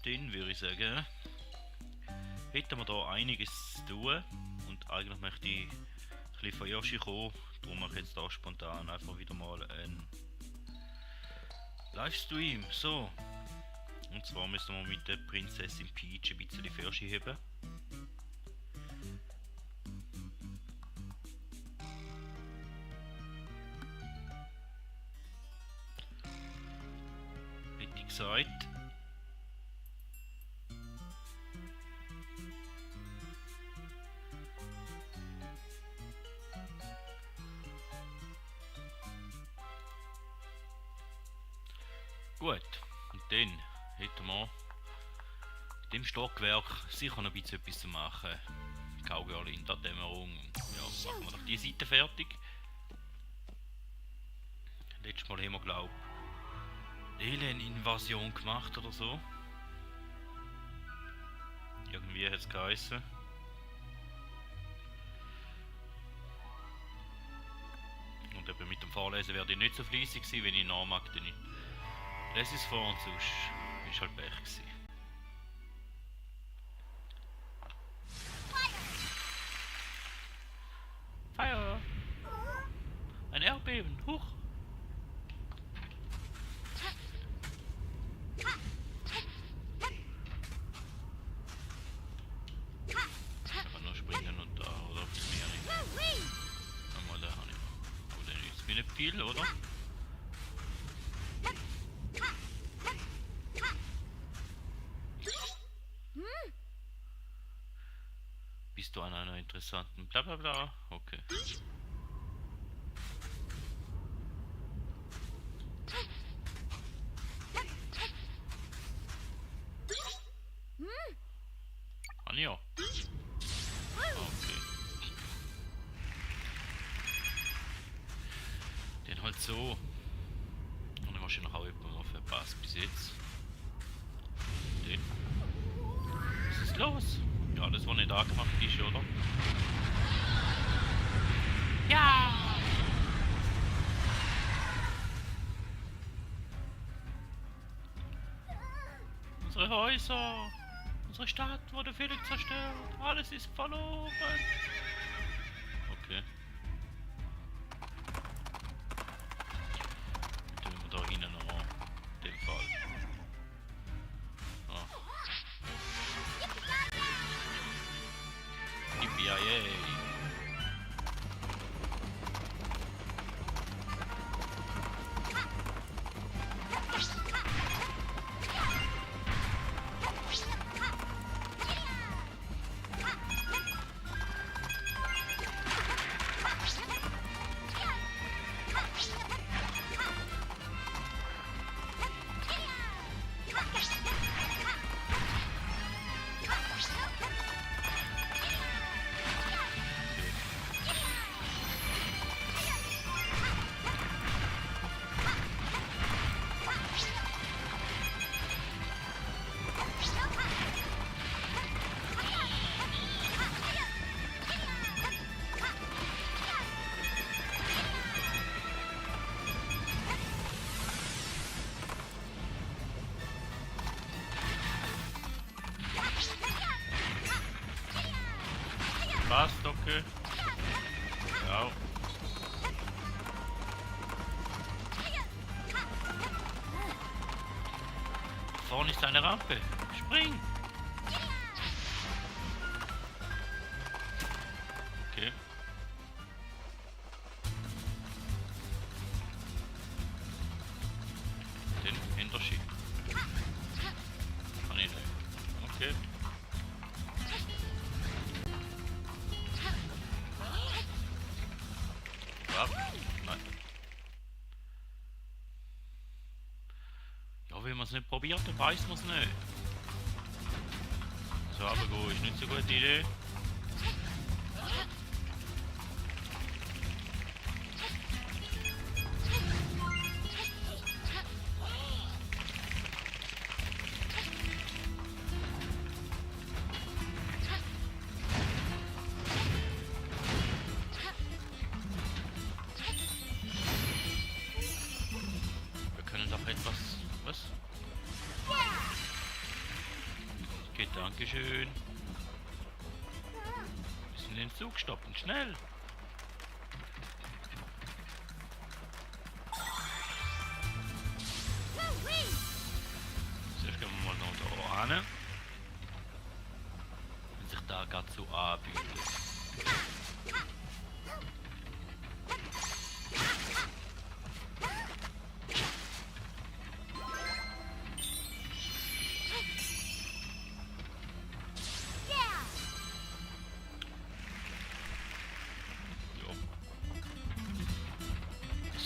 Dann würde ich sagen, hätten wir da einiges zu tun und eigentlich möchte ich ein bisschen von Yoshi kommen, darum mache ich jetzt da spontan einfach wieder mal einen Livestream. So, und zwar müssen wir mit der Prinzessin Peach ein bisschen Fürsche heben. Hätte ich gesagt. Gut, und dann hätten wir in dem Stockwerk sicher noch ein bisschen etwas zu machen. Cowgirl in der Dämmerung. Ja, machen wir doch die Seite fertig. Letztes Mal haben wir, glaube ich, Alien-Invasion gemacht oder so. Irgendwie hat es geheißen. Und eben mit dem Vorlesen werde ich nicht so fleissig sein, wenn ich nachmache, dann lese es vor und sonst ist halt Pech gewesen. Feuer! Ein Erdbeben! Huch! Ich kann nur springen und da, oder? Mehr nicht. Einmal da habe ich. Oder ist mir nicht viel, oder? Bist du an einer interessanten Blablabla? Okay. Anja. Okay. Den halt so. Und dann wahrscheinlich auch jemand noch verpasst bis jetzt. Den. Was ist los? Ja, das war nicht angemacht ist, oder? Ja! Unsere Häuser! Unsere Stadt wurde völlig zerstört! Alles ist verloren! Okay. Dann tun wir da hinten noch den Fall. Ah. Yippie-yay! Passt, okay. Ja. Vorne ist eine Rampe. Spring! Okay. Den Hinterschiff. Kann ich nicht. Okay. Nein. Ja, wenn man es nicht probiert, dann weiß man es nicht. So, aber gut, ist nicht so eine gute Idee. Okay, danke schön. Wir sind den Zug stoppen, schnell. Zuerst gehen wir mal noch da hin. Wenn sich da gerade so anbietet.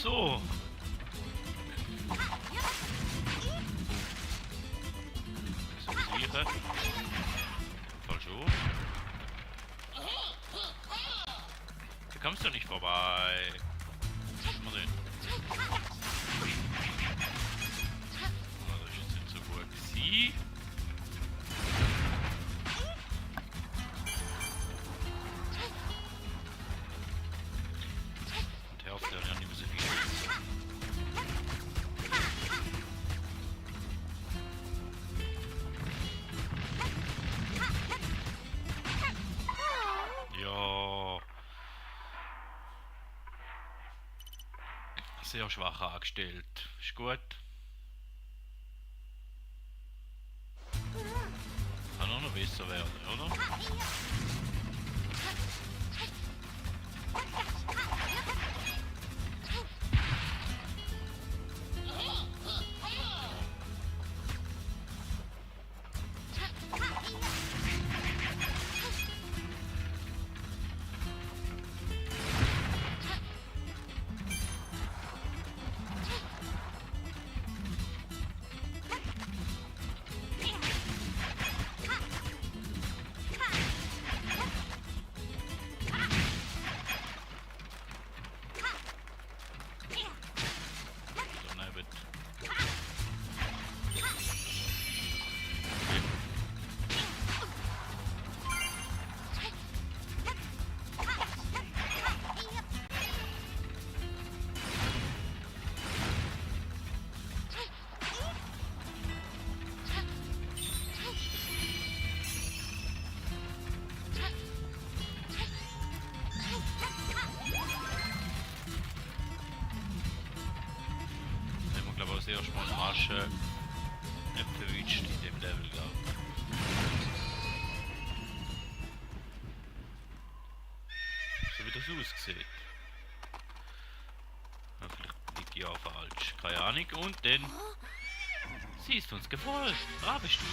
So. So sicher. Falsch hoch. Da kommst du nicht vorbei. Mal sehen. Das ist jetzt nicht so gut gewesen. Und die Hälfte hat ja nicht mehr so viel. Ja. Sehr schwach angestellt. Ist gut. Kann auch noch besser werden, oder? Daneben. Haben wir glaube ich das erste Mal Masche nicht verwünscht in dem Level, glaube ich. So wie das aussieht. Ja, vielleicht liegt ja falsch. Keine Ahnung. Und dann. Sie ist uns gefolgt. Brave Stute.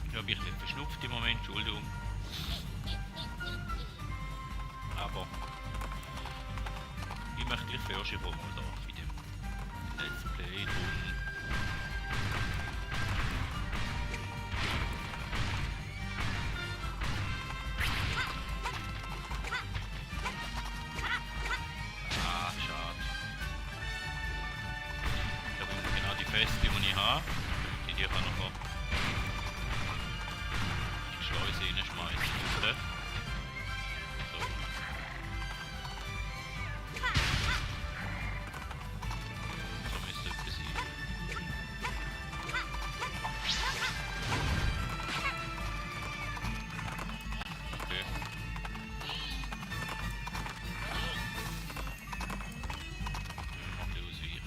Ich habe mich nicht verschnupft im Moment, Entschuldigung. Aber ich möchte dich für schon mal da mit dem Let's Play tun. Ah, schade. Ich habe genau die Feste, die ich habe. Die kann noch die Schleuse reinschmeißen. Oder? So. So müsste es sein. Okay. Noch ein bisschen ausweichen.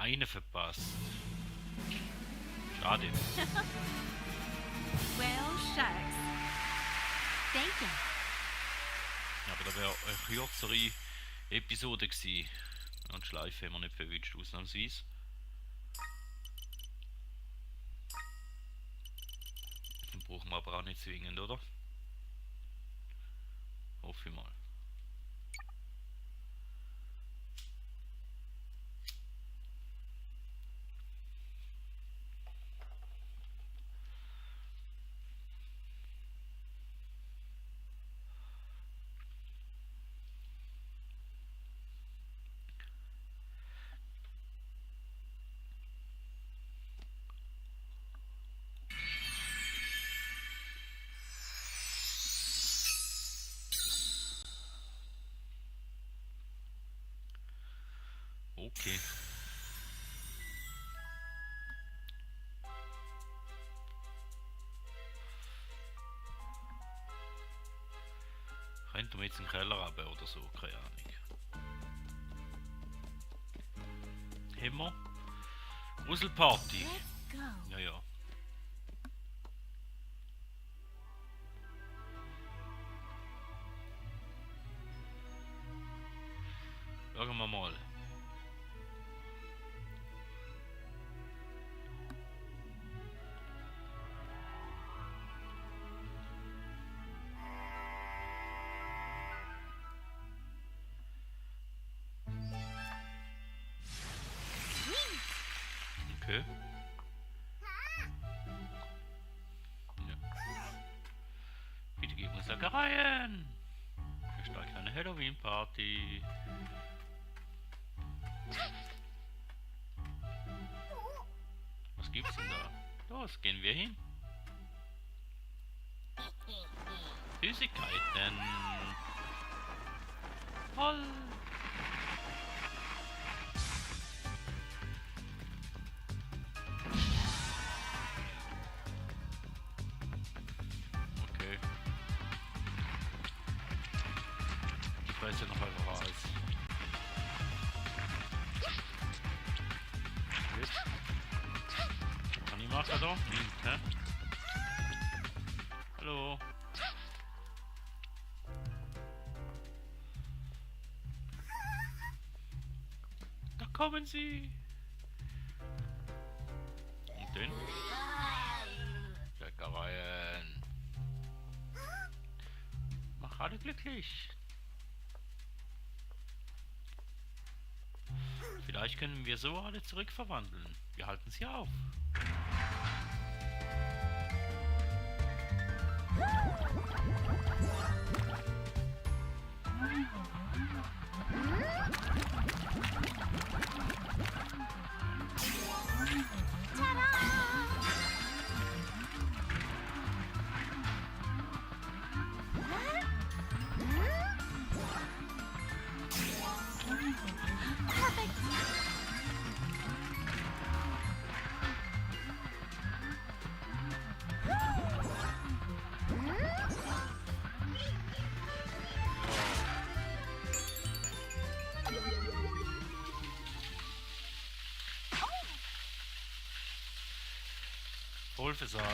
Eine verpasst. Schade. Well, shucks. Thank you. Aber da wäre eine kürzere Episode gewesen. Und Schleife haben wir nicht verwünscht, ausnahmsweise. Den brauchen wir aber auch nicht zwingend, oder? Hoffe ich mal. Okay. Könnten wir jetzt in den Keller runter oder so? Keine Ahnung. Haben wir? Gruselparty. Let's go. Ja, ja. Schauen wir mal. Okay. Ja. Bitte gib uns Leckereien. Wir starten eine Halloween-Party. Was gibt's denn da? Los, gehen wir hin. Süßigkeiten. Voll. Okay. Die fresse noch einfach alles. Kann ich machen da? Hä? Hallo? Da kommen sie! Und den? Leckereien! Mach alle glücklich! Vielleicht können wir so alle zurückverwandeln. Wir halten sie auf. Voll versagt.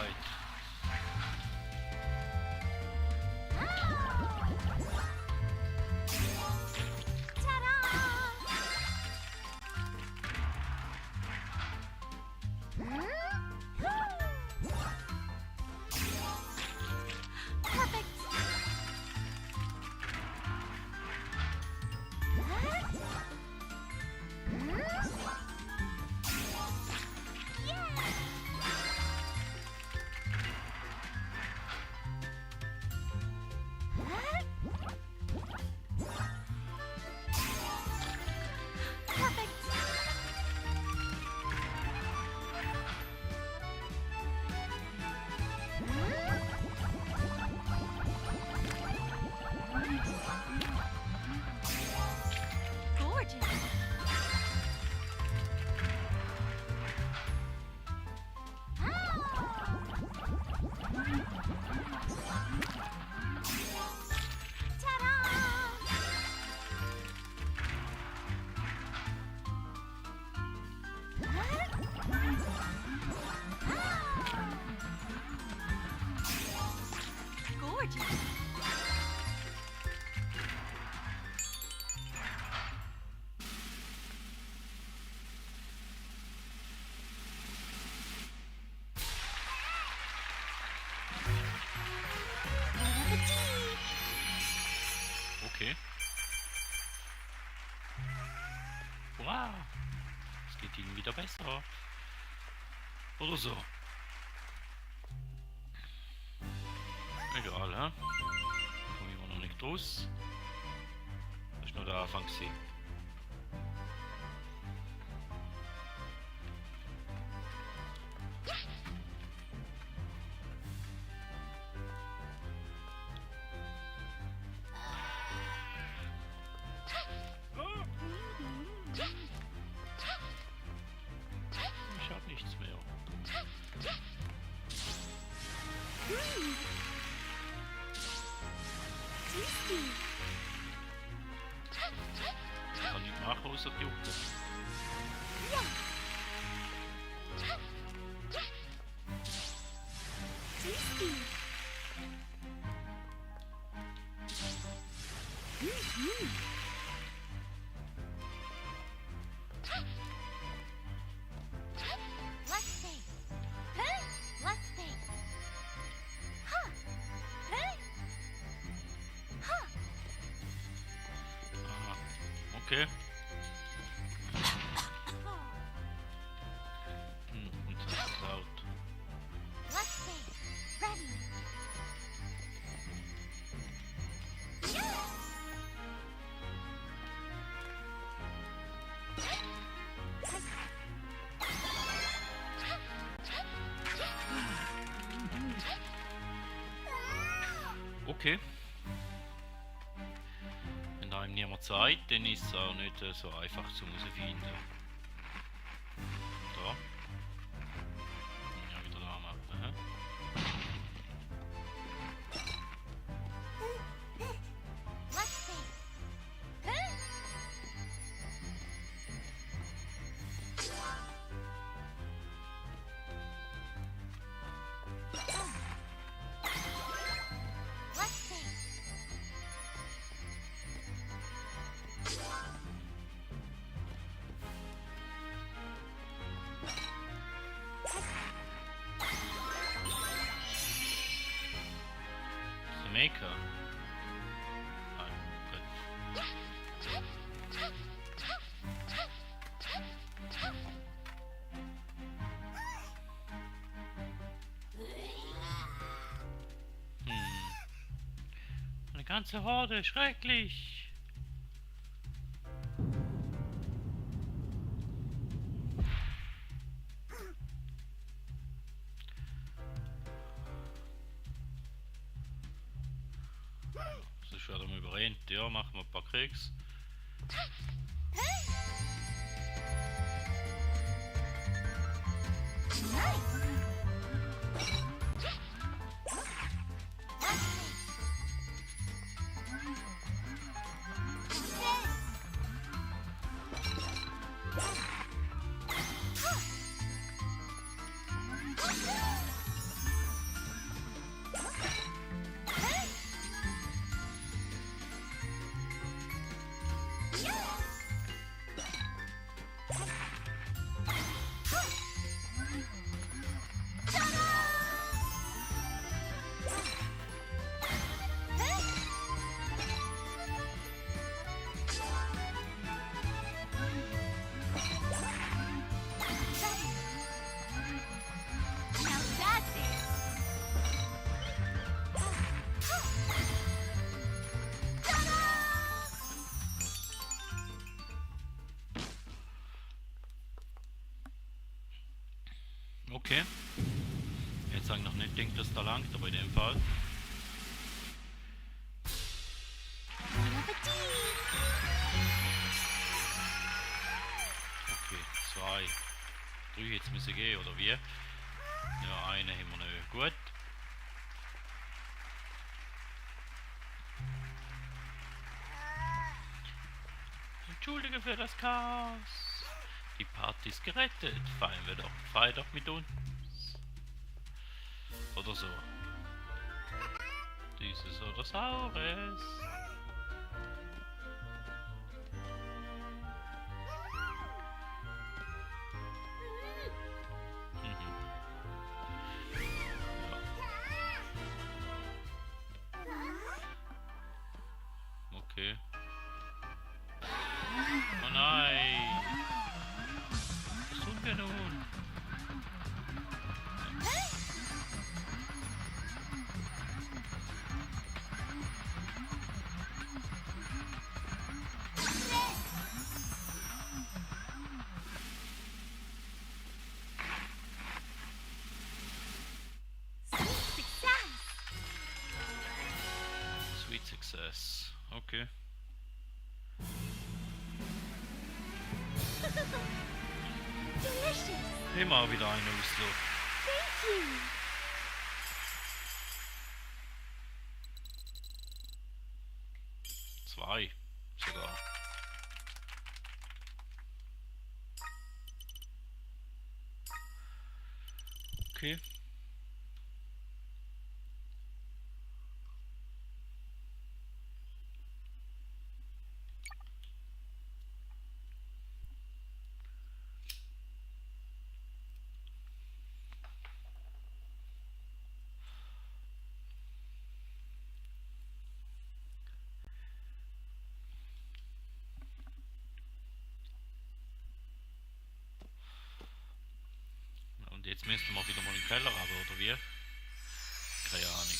Okay. Wow. Es geht ihnen wieder besser. Oder so. Egal, hä? Komme ich noch nicht raus. Das ist nur der Anfang gewesen. außer die Jucke. Tasty. Let's think. Huh? Let's think. Huh? Huh? Huh? Aha. Okay. Und das ist laut. Let's think. Ready. Okay. Wenn da ihm niemand sagt, dann ist es auch nicht so einfach zu finden. Da. Ja, wieder da machen. Aha. Let's think. Huh? Let's think. Jamaica. Nein, gut. Eine ganze Horde, schrecklich. Das ist wieder mal überrennt. Ja, machen wir ein paar Kriegs. Now that's it. Okay. Jetzt sagen noch nicht, denkt das da langt, aber in dem Fall. Bon appetit. Okay, 2. 3 jetzt müssen gehen, oder wie? Ja, eine haben wir noch. Gut. Entschuldige für das Chaos. Die Party ist gerettet. Feier doch mit uns. Oder so. Dieses oder Saures. Okay. Oh nein! Was tun wir nun? Success. Sweet Success. Okay. Delicious. Immer wieder eine Ausluft. Thank you. Zwei sogar. Okay. Und jetzt müssten wir wieder mal in den Keller runter, oder wie? Keine Ahnung.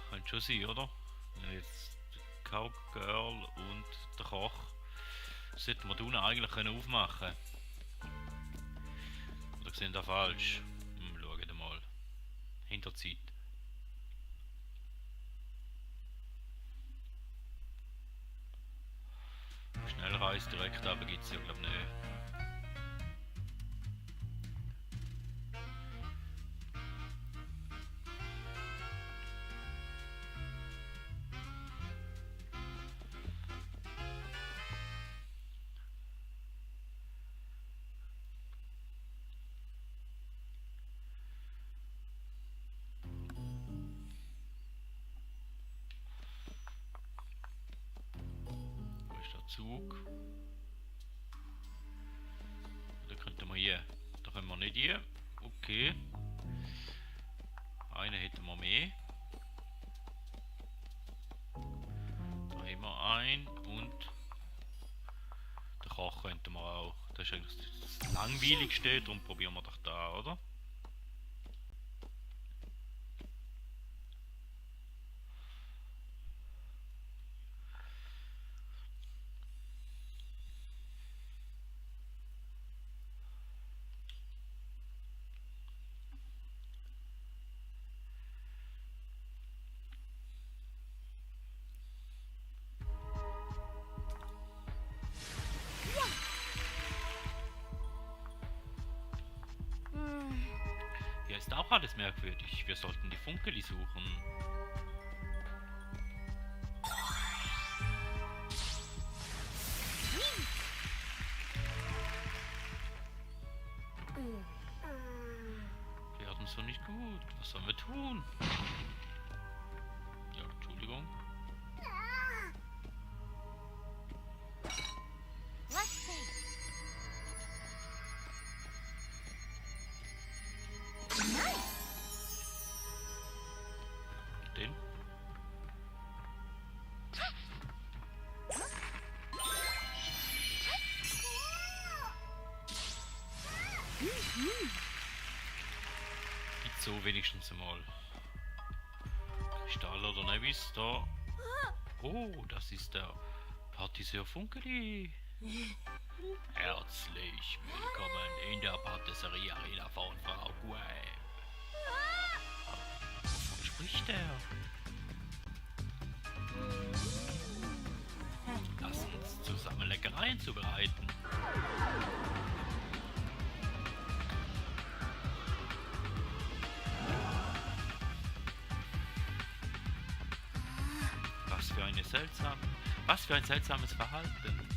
Könnte schon sein, oder? Jetzt Cowgirl und der Koch. Sollten wir da unten eigentlich können aufmachen. Oder sehen da falsch? Schauen wir mal. Hinterzeit. Schnellreise direkt aber gibt es ja glaube ich nicht. Wo ist der Zug? Da könnten wir hier. Da können wir nicht hier. Okay. Einen hätten wir mehr. Da haben wir einen und den Koch könnten wir auch. Das ist eigentlich das langweiligste, darum probieren wir doch da, oder? Hier ist auch alles merkwürdig. Wir sollten die Funkeli suchen. Werden so nicht gut. Was sollen wir tun? Ja, Entschuldigung. Let's see. Nice. Den? Gibt's so wenigstens einmal. Kristall oder Nevis da. Oh, das ist der Patisserie Funkeli. Herzlich willkommen in der Patisserie Arena von Frau Guay. Wovon spricht er? Lass uns zusammen Leckereien zubereiten. Was für ein seltsames Verhalten.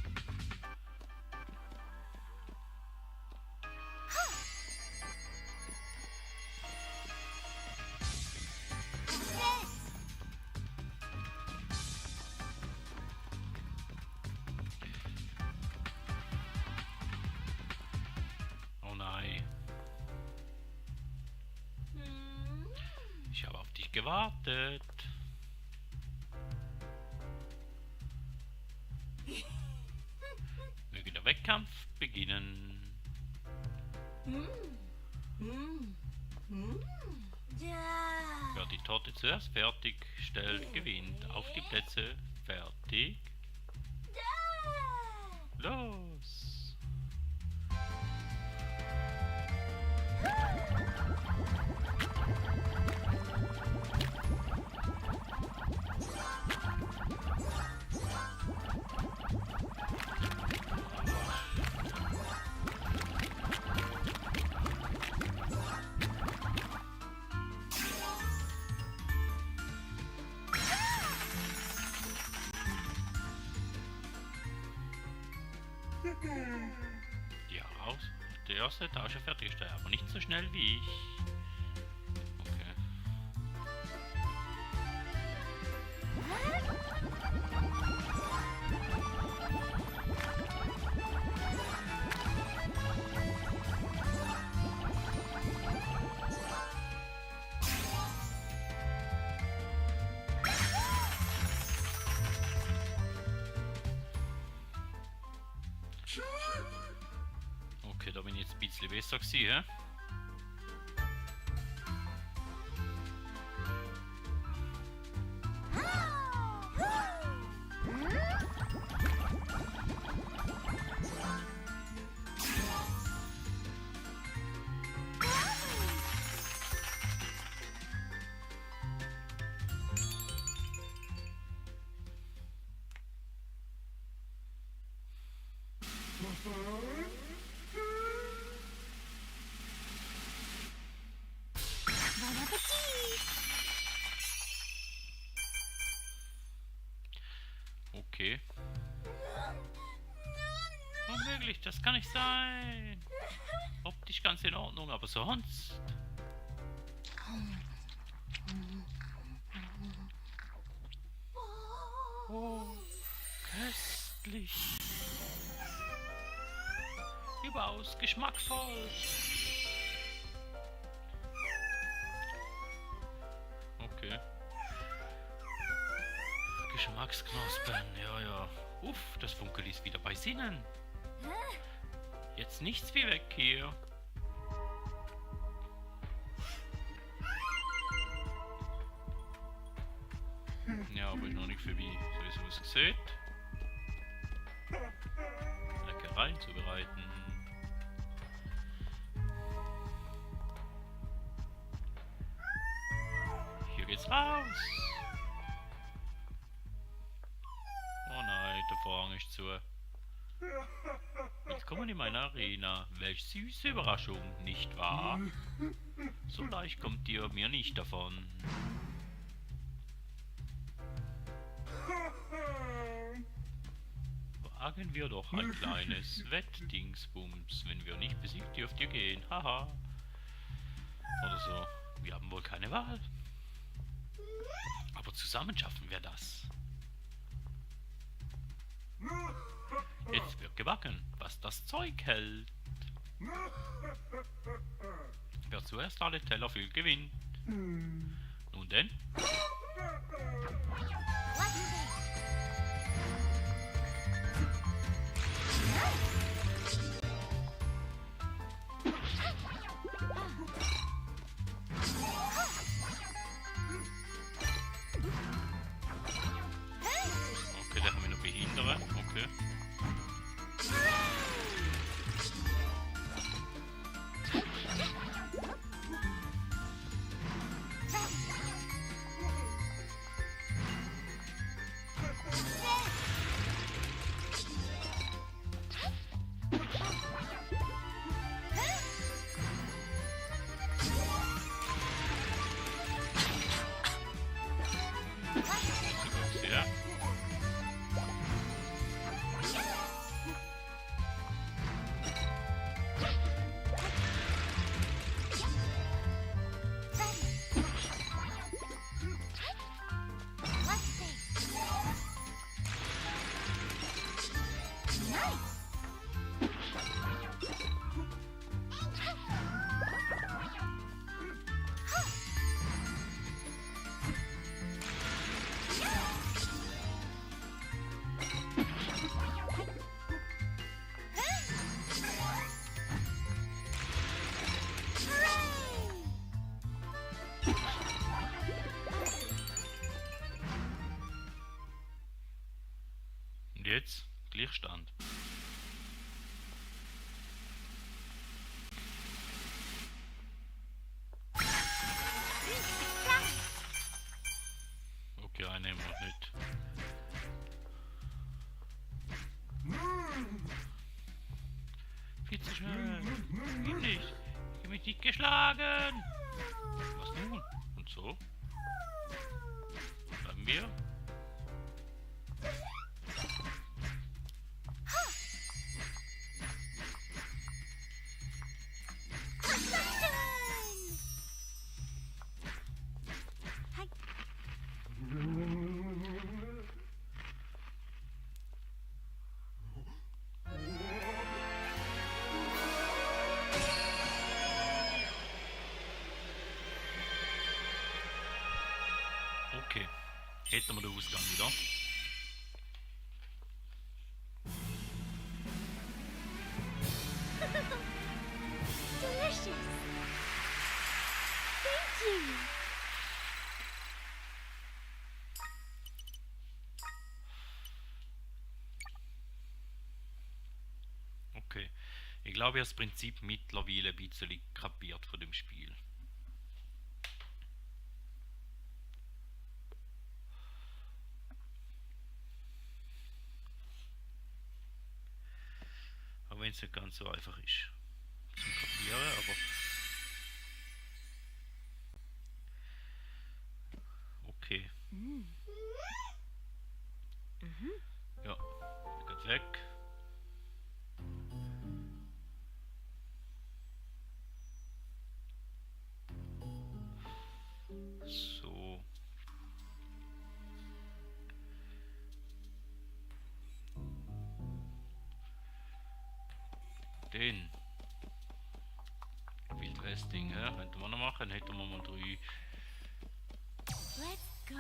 Oh nein. Ich habe auf dich gewartet. Möge der Wettkampf beginnen. Ja. Wer die Torte zuerst fertig stellt, gewinnt. Auf die Plätze. Fertig. Los. erste Etage fertigstellen, aber nicht so schnell wie ich. Okay. Okay, da bin ich jetzt ein bisschen besser gewesen, hä? Bon appétit! Okay. Unmöglich, das kann nicht sein. Optisch ganz in Ordnung, aber sonst. Oh, köstlich. Überaus geschmackvoll. Okay. Geschmacksknospen, ja, ja. Uff, das Funkel ist wieder bei Sinnen. Jetzt nichts wie weg hier. Ja, aber ist noch nicht vorbei. So wie es aussieht. Leckereien zubereiten. Hier geht's raus. Oh nein, der Vorhang ist zu. Willkommen in meiner Arena. Welch süße Überraschung, nicht wahr? So leicht kommt ihr mir nicht davon. Wagen wir doch ein kleines Wettdingsbums. Wenn wir nicht besiegt, dürft ihr gehen. Haha. Oder so. Wir haben wohl keine Wahl. Aber zusammen schaffen wir das. Jetzt wird gebacken, was das Zeug hält. Wer zuerst alle Teller füllt, gewinnt. Nun denn? Let's see. Okay, den haben wir noch behindern. Okay. Ja. Let's see. Nice. Und jetzt Gleichstand. Okay, einen nehmen wir nicht. Viel zu schnell. Geht nicht. Ich hab mich nicht geschlagen. Was nun? Und so? Bleiben wir? Hätten wir den Ausgang wieder. Delicious. Thank you. Okay. Ich glaube, ich habe das Prinzip mittlerweile ein bisschen kapiert von dem Spiel. Auch wenn es nicht ganz so einfach ist zum Kapieren, aber okay. Ja, der geht weg. So. Den Wild West Ding, ja, könnten wir noch machen, hätten wir mal 3. Let's go.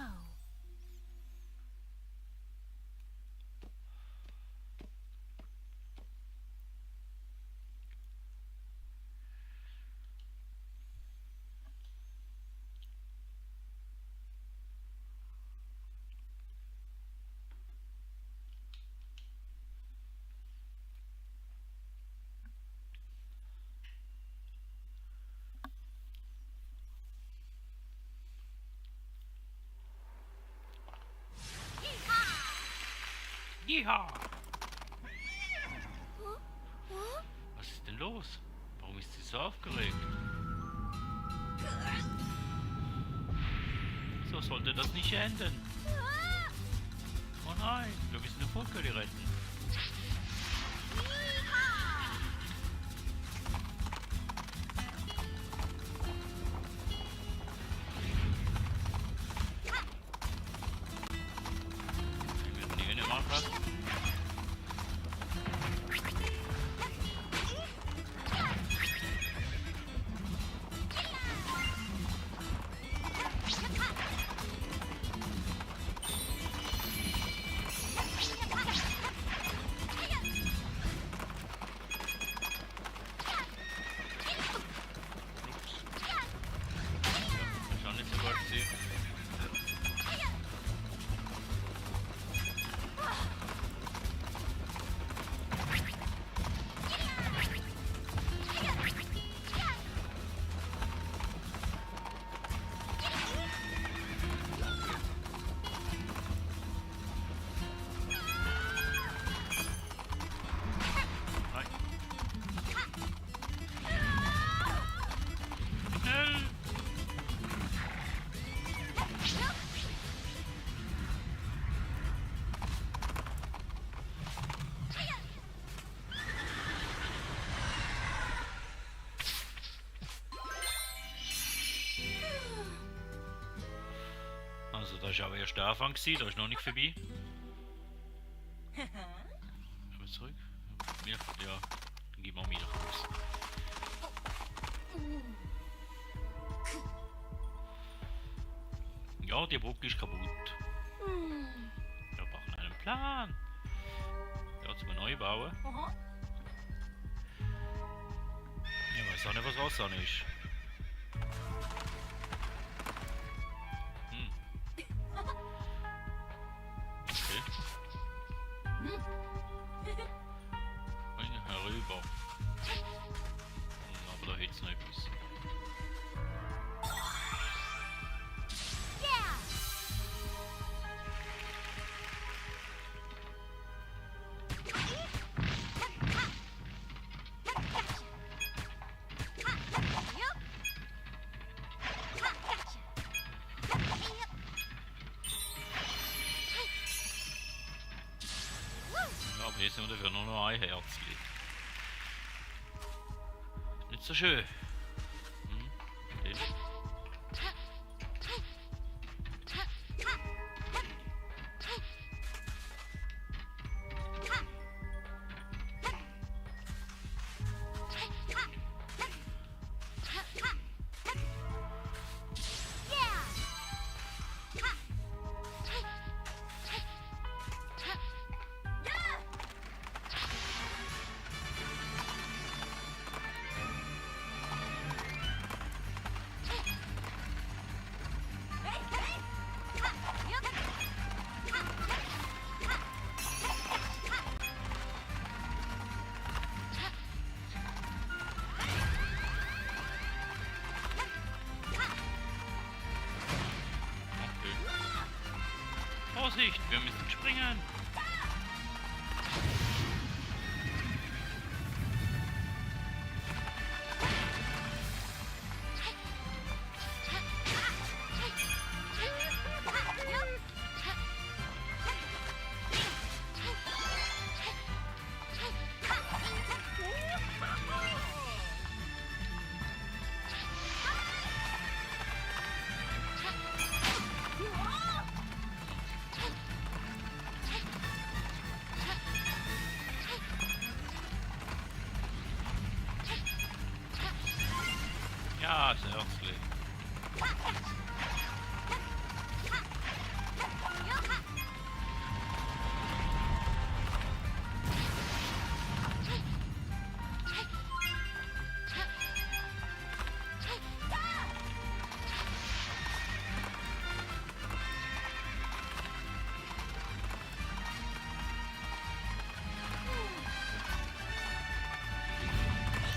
Jiha! Huh? Huh? Was ist denn los? Warum ist sie so aufgeregt? So sollte das nicht enden. Ah! Oh nein, wir müssen den Vogel retten. Wir werden die machen. Schon nicht so gut gewesen. Nein. Schnell! Also das war aber erst der Anfang, gewesen, da ist noch nicht vorbei. Aber zurück. Milch, ja, dann gib mal Milch aus. Ja, die Brücke ist kaputt. Wir brauchen einen Plan. Ja, zum neu bauen. Ich weiß auch nicht, was Wasser ist. Okay. Bringen herüber. Aber da hätte es noch etwas. Yeah. Ja, aber jetzt haben wir dafür nur noch ein Herz liegt. Nicht so schön. Den. Vorsicht, wir müssen springen. Ja, das Herzli.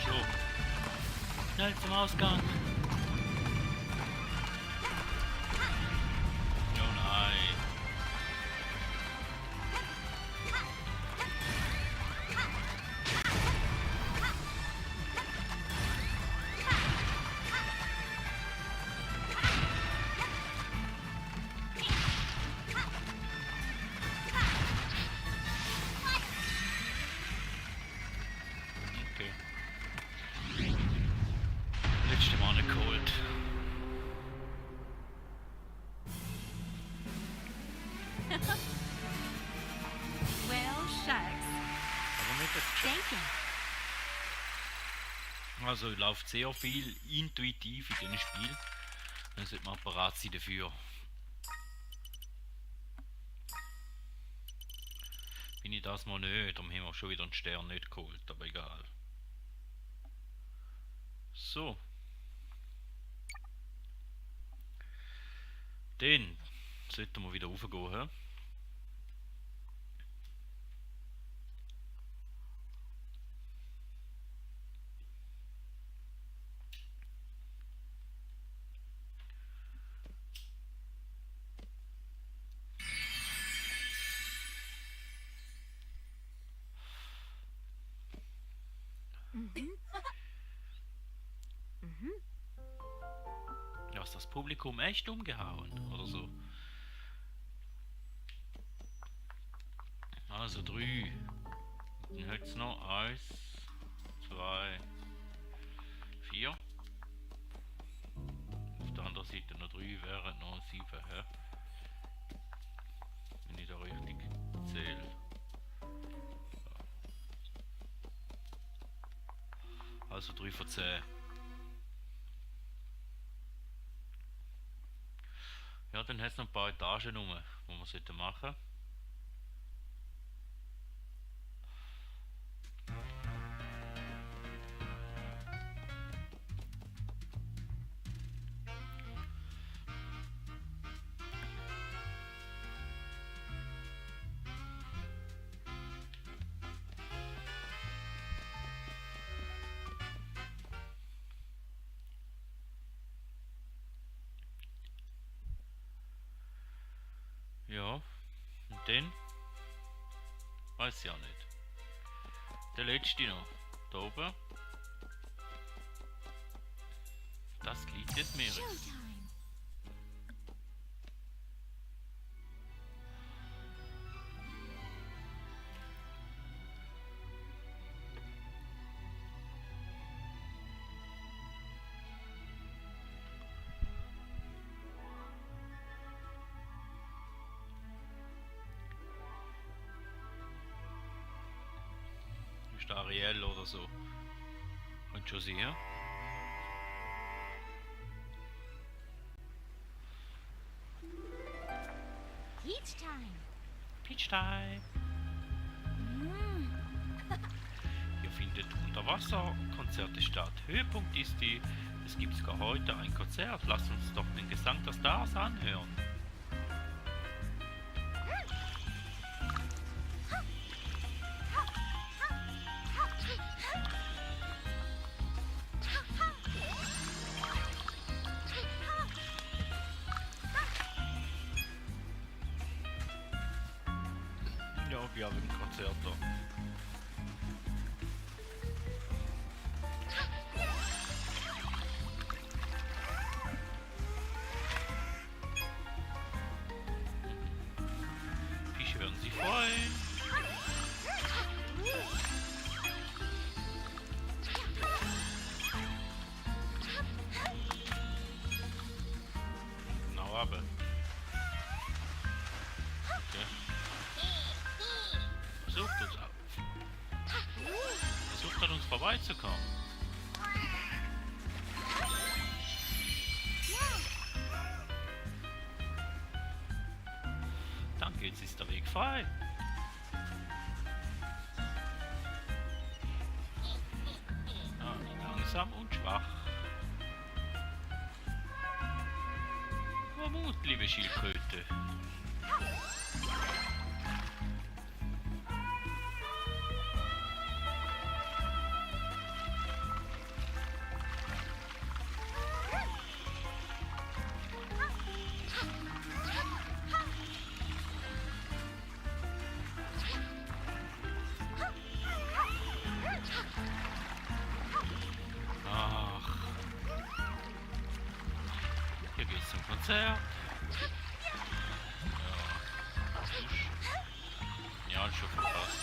So. Schnell zum Ausgang. Oh nein. Okay. Letzte Mal nicht geholt. Well, shucks. Aber nicht das geschafft. Thank you. Also läuft sehr viel intuitiv in diesem Spiel. Dann sollte man parat sein dafür. Bin ich das mal nicht, darum haben wir schon wieder einen Stern nicht geholt, aber egal. So. Dann sollten wir wieder raufgehen. He? Ja, ist das Publikum echt umgehauen oder so? Also 3. Dann jetzt noch 1, 2, 4. Auf der anderen Seite noch 3 wären noch 7. Hä? Wenn ich da richtig zähle. Also 3 von 10. Ja, dann hat es noch ein paar Etagen rum, die wir sollten machen. Ja, und dann? Weiß ich ja nicht. Der letzte noch. Da oben. Das Glied des Meeres. Showtime. Ist der Ariel oder so. Könnt schon sehen. Peach time. Peach Time. Hier findet Unterwasserkonzerte statt. Höhepunkt ist die, es gibt sogar heute ein Konzert. Lass uns doch den Gesang der Stars anhören. bin ja beim Konzert da. Fische werden sich freuen. Genau, aber. Okay. Versucht uns auf. Versucht an uns vorbeizukommen. Danke, jetzt ist der Weg frei. Ah, langsam und schwach. Aber Mut, liebe Schildkröte. Ach. Hier geht's zum Konzert. Ja, schon verpasst.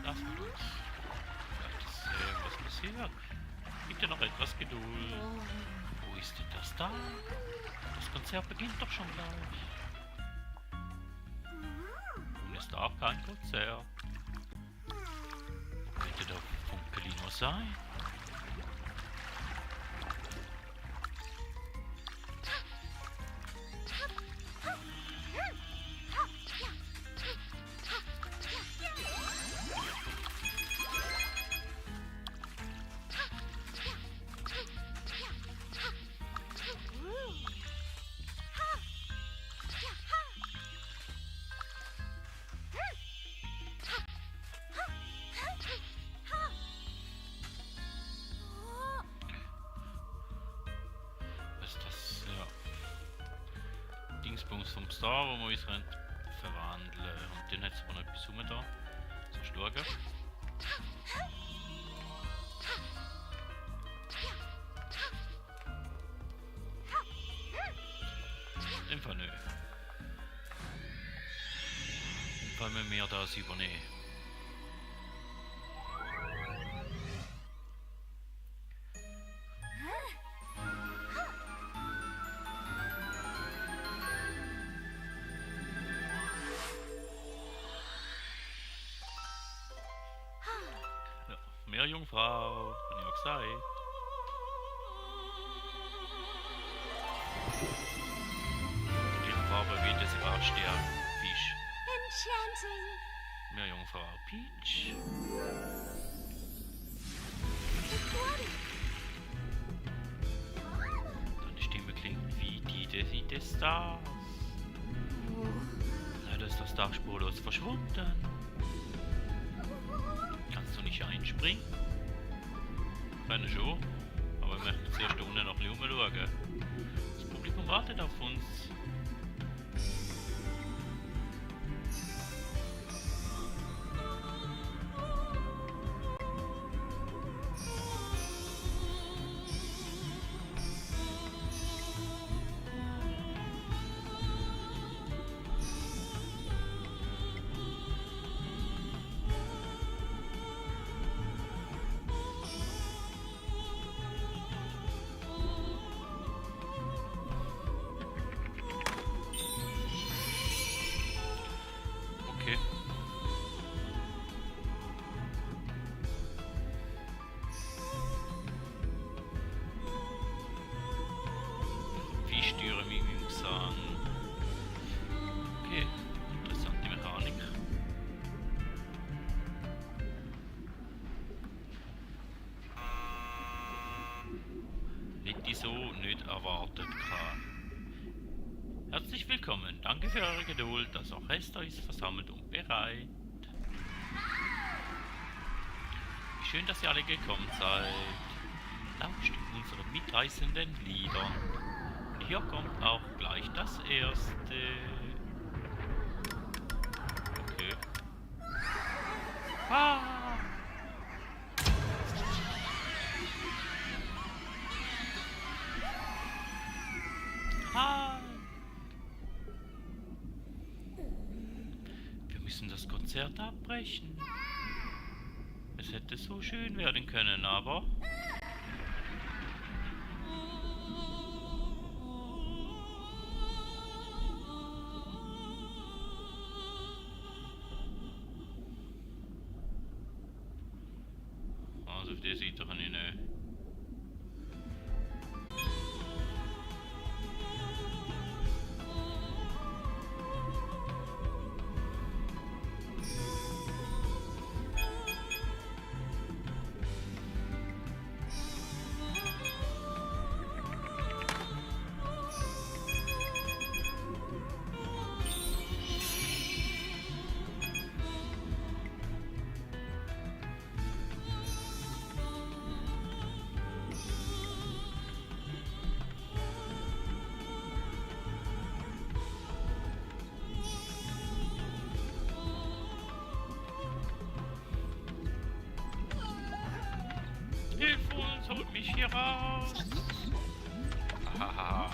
Lass mal uns. Vielleicht ist irgendwas passiert. Bitte noch etwas Geduld. Wo ist denn das da? Das Konzert beginnt doch schon gleich. Nun ist da kein Konzert. Könnte der Funkelino sein? Dingsbums vom Star, wo wir uns verwandeln. Und dann hat es aber noch etwas rum da. So schauen. In dem Fall nicht. In dem Fall müssen wir das übernehmen. Mehr Jungfrau, habe ich auch gesagt. Die Farbe wie der Sebastian Fisch. Enchanting. Mehr Jungfrau Peach. Deine Stimme klingt wie die des Stars. Leider ist das Star spurlos verschwunden. Kannst du nicht einspringen? Können schon, aber wir möchten zuerst unten noch ein bisschen umschauen. Das Publikum wartet auf uns. Okay. Fischtüre mit meinem Gesang. Okay, interessante Mechanik. Hätte ich so nicht erwartet gehabt. Herzlich willkommen, danke für eure Geduld, das Orchester ist versammelt und bereit. schön, dass ihr alle gekommen seid. Lauscht unseren mitreißenden Liedern. Hier kommt auch gleich das erste. Okay. Ah! Ah! Wir müssen das Konzert abbrechen. Es hätte so schön werden können, aber... Also, det sitter han inne. Hilf uns, holt mich hier raus! Hahaha.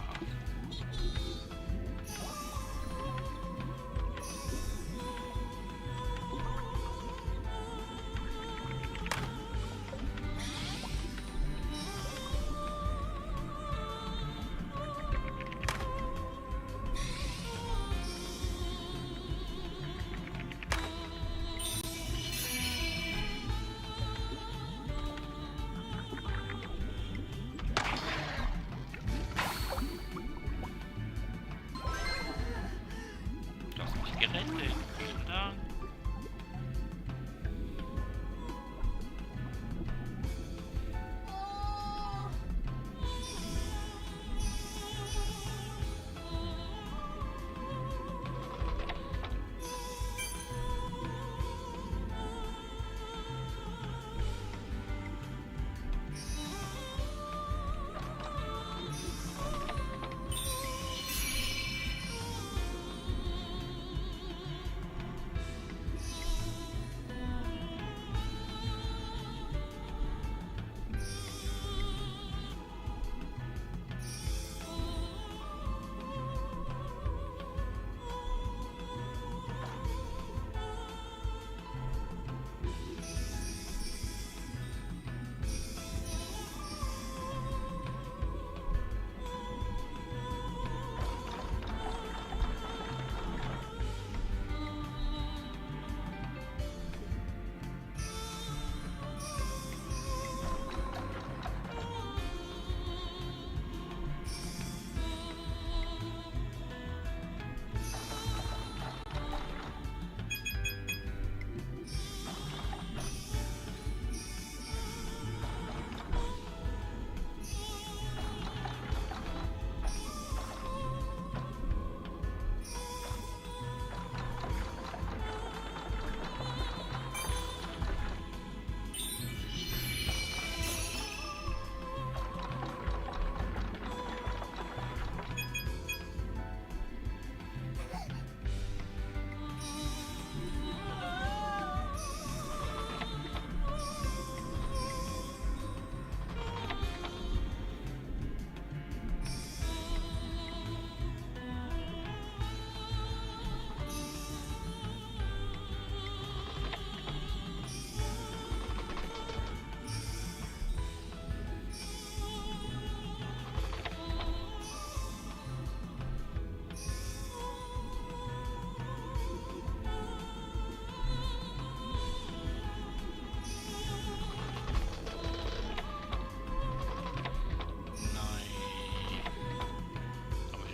Du hast mich gerettet. Vielen Dank.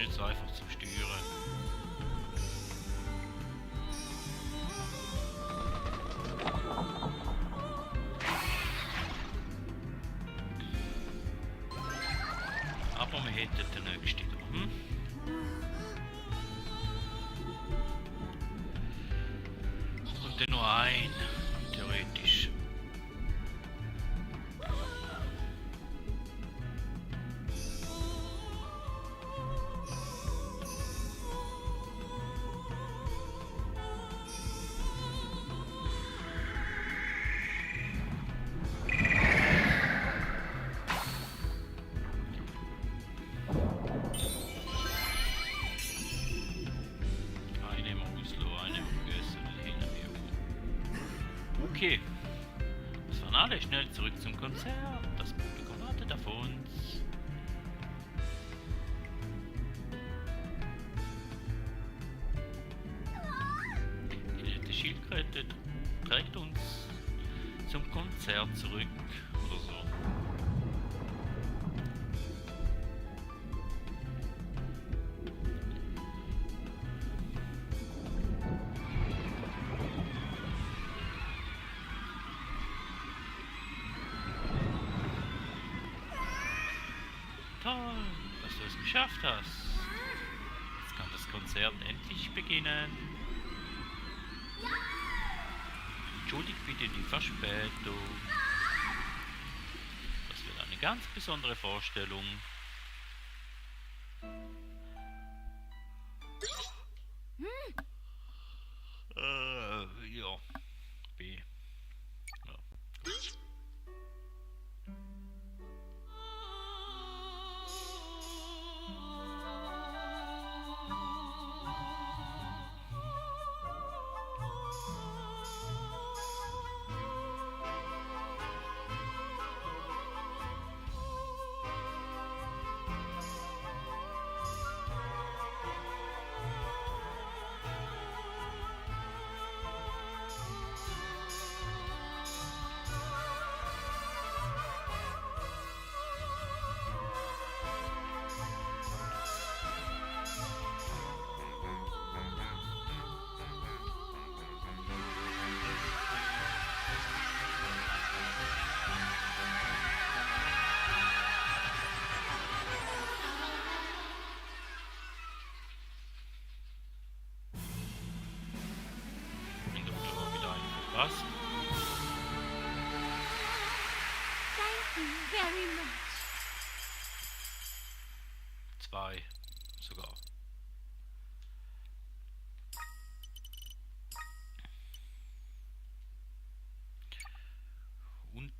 So einfach zum Steuern. Aber wir hätten den nächsten da. Und dann noch ein, theoretisch. Okay. Das waren alle schnell zurück zum Konzert. Das Publikum wartet auf uns. Die nette Schildkröte trägt uns zum Konzert zurück oder so. Toll, dass du es geschafft hast. Jetzt kann das Konzert endlich beginnen. Entschuldigt bitte die Verspätung. Das wird eine ganz besondere Vorstellung. Ja. B. Ja. Gut. Was? Thank you very much. 2 sogar. Und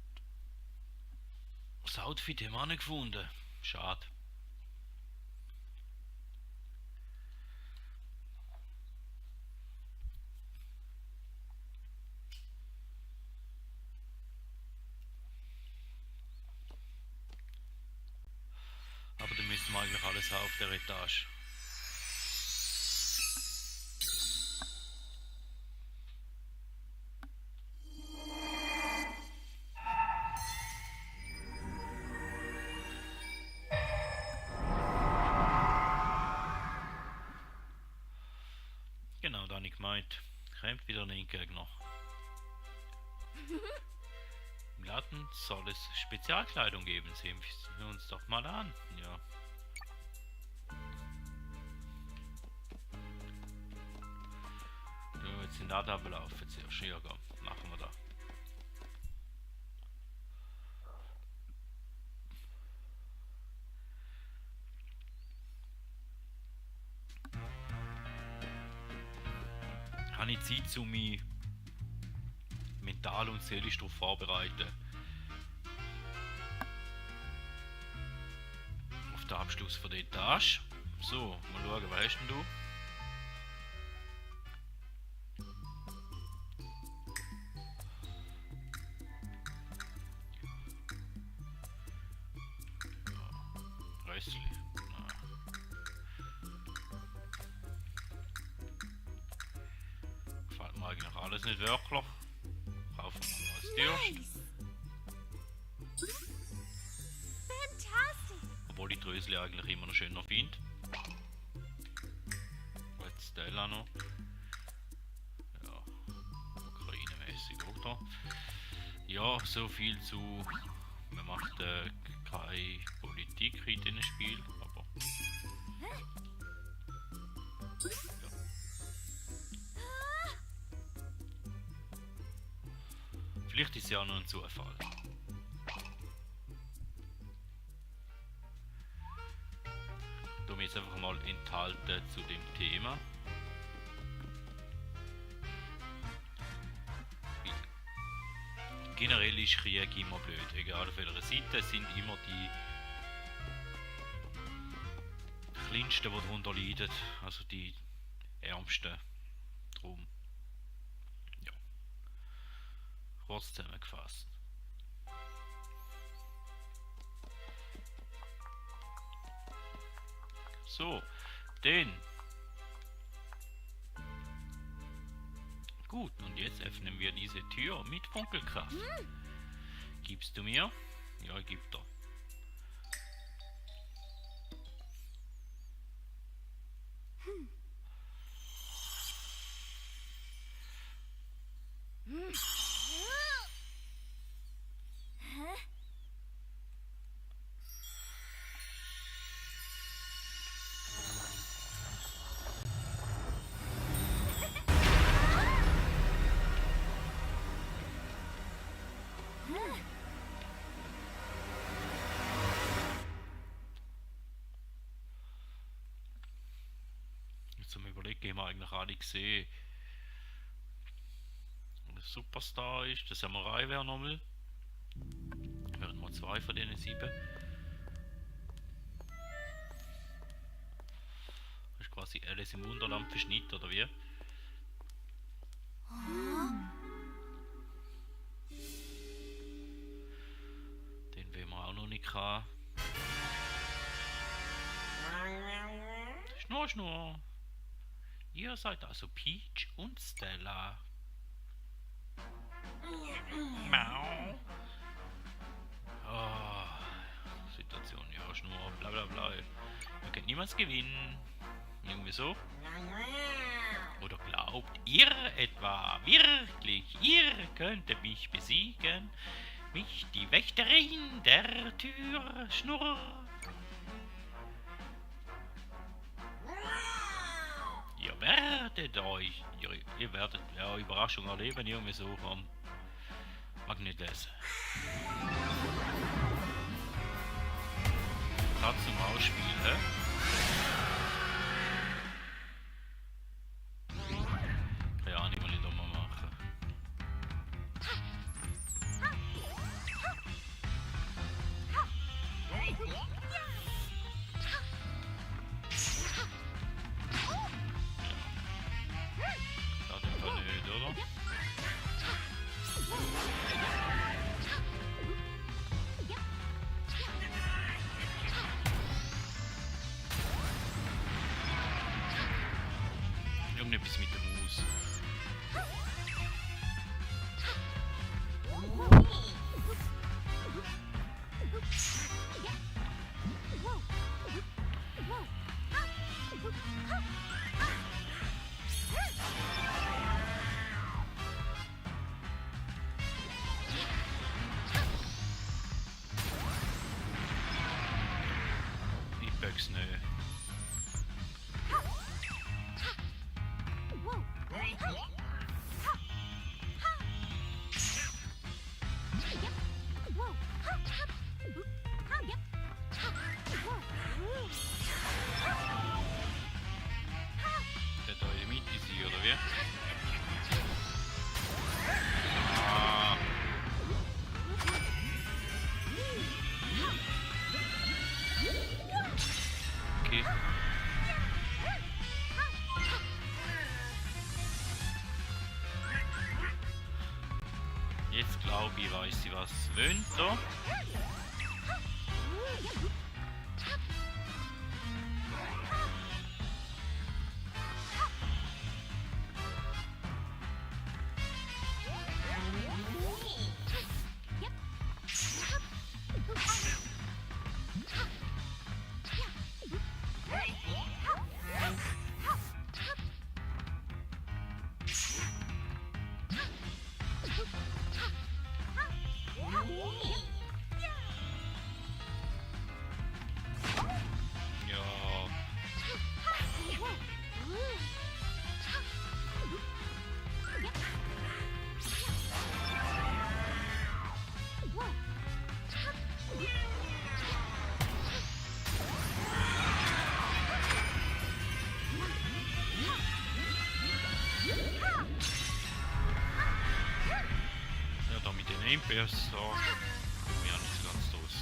das Outfit haben wir auch nicht gefunden. Schade. Aber dann müssen wir eigentlich alles haben auf der Etage. Genau, da habe ich gemeint. Kommt wieder ein Gegner. Im Laden soll es Spezialkleidung geben. Sehen wir uns doch mal an. Ja. Du, jetzt den Laden ablaufen zuerst. Ja, komm, machen wir da. Habe ich Zeit, um mich mental und seelisch darauf vorbereiten. Auf den Abschluss von der Etage. So, mal schauen, was hast denn du? Ja, Rössli. Ja. Gefällt mir eigentlich alles nicht wirklich. Kaufen wir mal als Tierst. Nice. Fantastic. Obwohl ich die Rösli eigentlich immer noch schöner finde. Jetzt Stella noch. Ja, Ukraine-mäßig, oder? Ja, so viel zu. Man macht keine Politik in diesem Spiel, aber. Ja. Vielleicht ist es ja nur ein Zufall. Du jetzt einfach mal enthalten zu dem Thema. Generell ist Krieg immer blöd, egal auf welcher Seite, es sind immer die Kleinsten, die darunter leiden, also die Ärmsten. Drum. Ja. Kurz zusammengefasst. So, den. Gut, und jetzt öffnen wir diese Tür mit Funkelkraft. Gibst du mir? Ja, ich geb dir. Jetzt zum Überlegen, haben wir eigentlich alle gesehen. Der Superstar ist, der Samurai wäre nochmal. Wären wir 2 von denen 7. Das ist quasi Alice im Wunderland verschnitten, oder wie? Den will man auch noch nicht haben. Schnurr, Schnurr. Ihr seid also Peach und Stella. Mau. Oh, Situation, ja, Schnurr, bla bla bla. Ihr könnt niemals gewinnen. Irgendwie so. Oder glaubt ihr etwa wirklich, ihr könntet mich besiegen? Mich, die Wächterin der Tür, Schnurr. Ihr werdet ja Überraschung erleben, irgendwie so vom Magnetes. Platz zum Ausspielen. Keine Ahnung, was ich da mal mache. Das ist einfach nicht, oder? Irgendetwas mit der Maus. Ich böck's nicht. Der da in der Mitte sein, oder wie? Ah. Okay. Jetzt glaube ich, weiß sie was wollen da. Ja, ja, da mit den Impiers so. Kommen wir ja nicht so ganz los.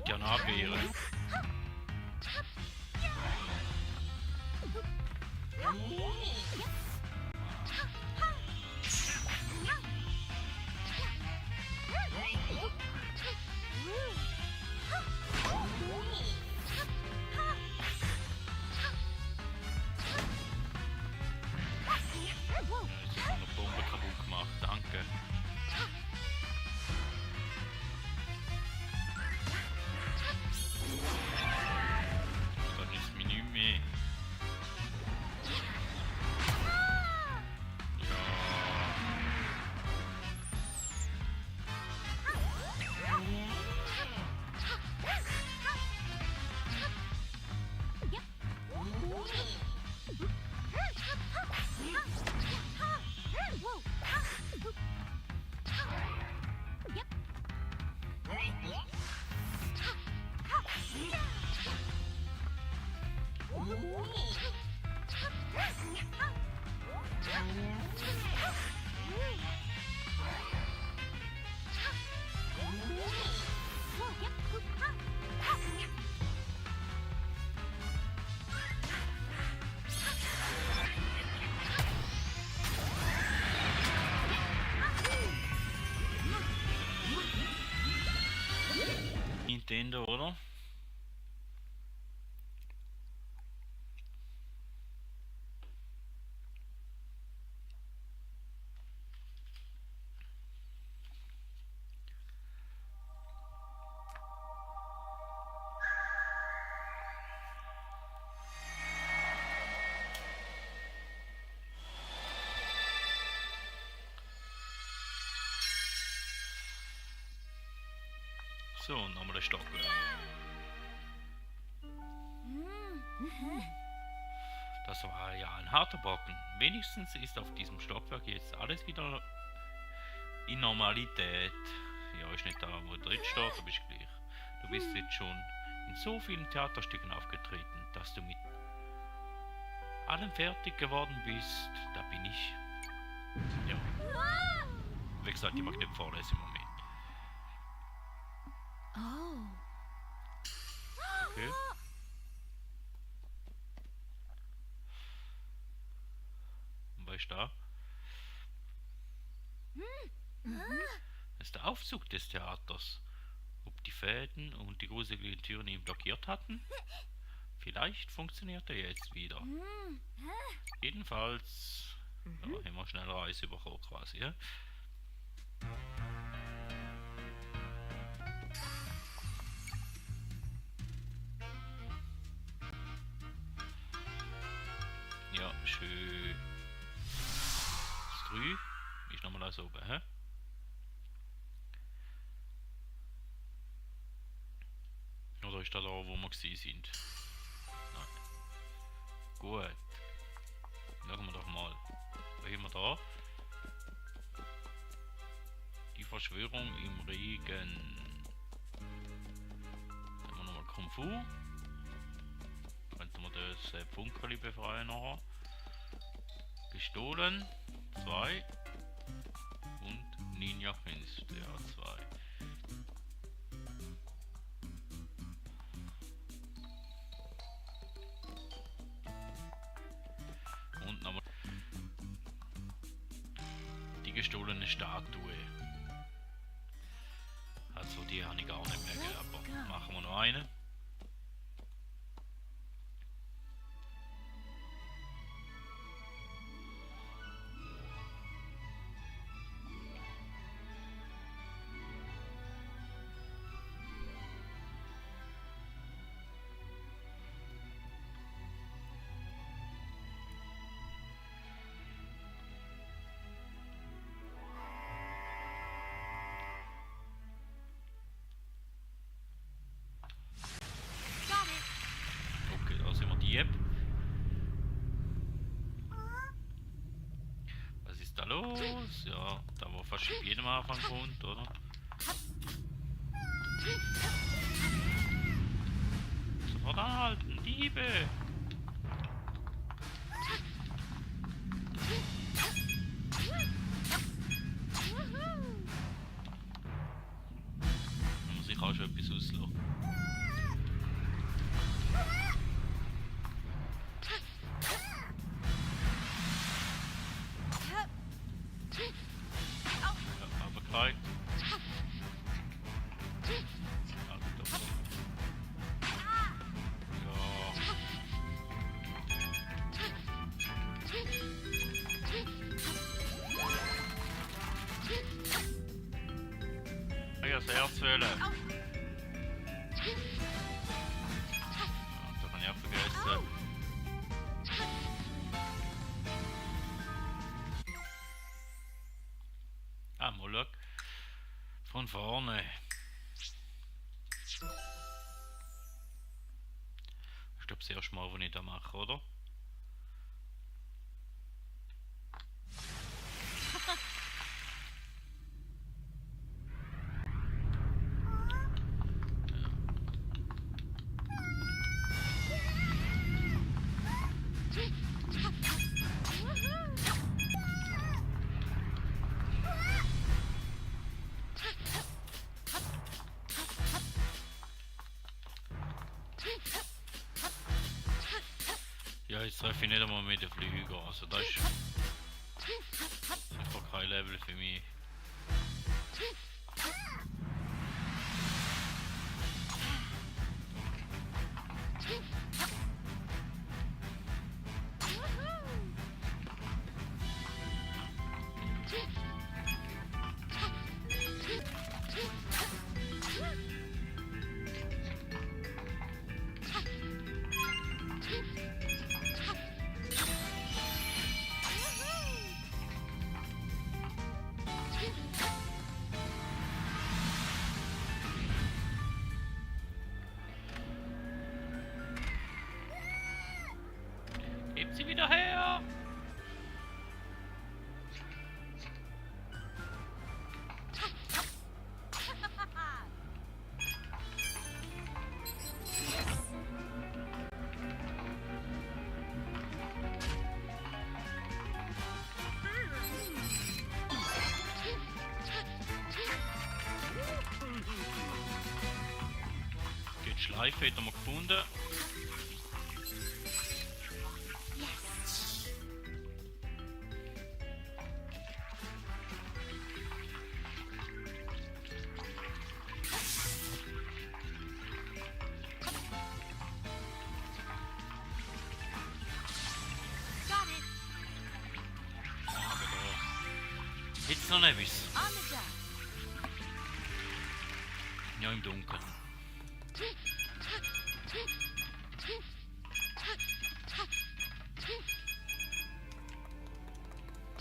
könnte ja noch abwehren. Jetzt hat eine Bombe kaputt gemacht, danke. Das ist mir nicht mehr. Nintendo, oder? So, nochmal ein Stockwerk. Das war ja ein harter Brocken. Wenigstens ist auf diesem Stockwerk jetzt alles wieder in Normalität. Ja, ist nicht da, wo drin steht, aber ist gleich. Du bist jetzt schon in so vielen Theaterstücken aufgetreten, dass du mit allem fertig geworden bist. Da bin ich. Ja. Wie gesagt, ich mag nicht vorlesen im Moment. Oh. Okay. Und was ist da? Das ist der Aufzug des Theaters. Ob die Fäden und die gruseligen Türen ihn blockiert hatten? Vielleicht funktioniert er jetzt wieder. Jedenfalls ja, haben wir schnell Reise bekommen quasi. Ja? Ja, schön. Das 3 ist nochmal alles oben, hä? Oder ist da wo wir gewesen sind? Nein. Gut. Schauen wir doch mal. Was haben wir da? Die Verschwörung im Regen. Dann haben wir nochmal Kung Fu. Könnten wir das Funkerli befreien nachher. Gestohlen 2 und Ninja Kunst, ja 2. Und nochmal die gestohlene Statue. Also die habe ich gar nicht mehr gehabt. Machen wir noch eine. Okay, da sind wir die App. Was ist da los? Ja, da wo fast jedem am Anfang kommt, oder? Sofort anhalten, Diebe! Da muss ich auch schon etwas auslassen. wollen. Ah, da kann ich auch vergessen. Ah, mal schau. Von vorne. Ich glaube, das erste Mal, was ich da mache, oder? Ja, jetzt treffe ich nicht einmal mit den Flügen, also das ist einfach kein Level für mich. Gebt sie wieder her! Geht Schleife, hat er mal gefunden. Got it. Aber da jetzt noch etwas. On the job. Ja, im Dunkeln.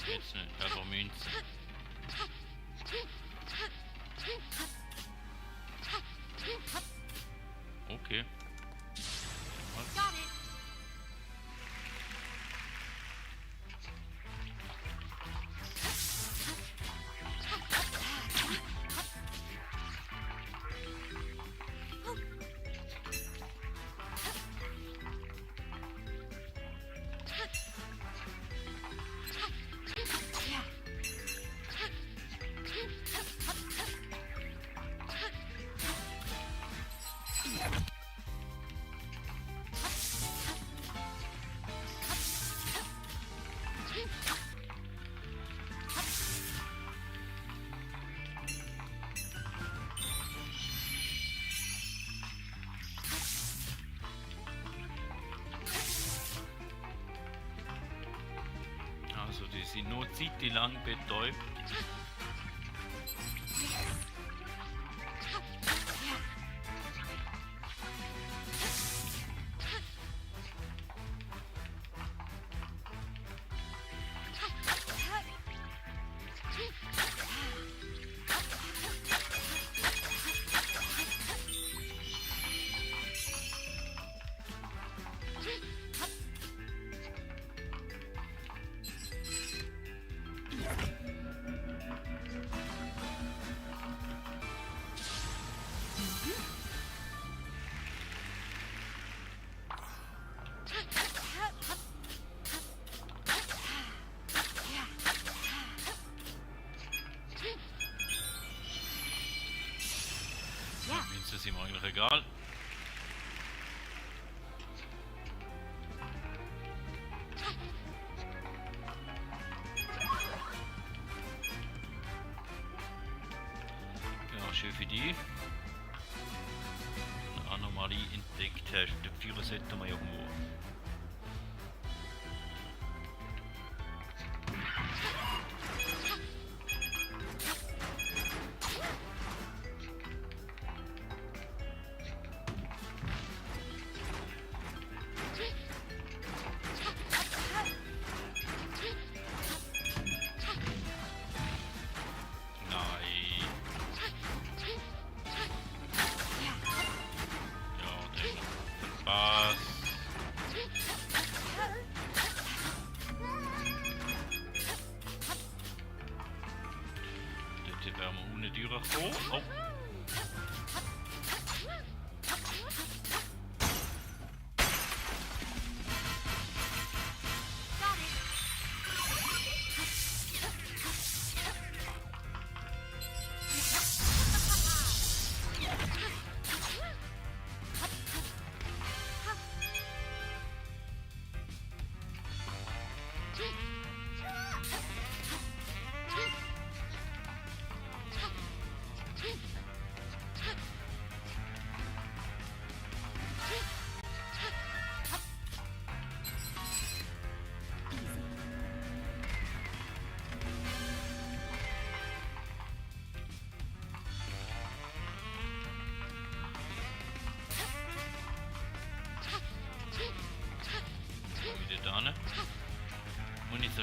Jetzt nicht, einfach Münzen. Okay. Got it. Also die sind nur zeitlang betäubt. Münzen sind mir eigentlich egal. Ja, schön für die. Eine Anomalie entdeckt hast. Den Führer sollten wir irgendwo.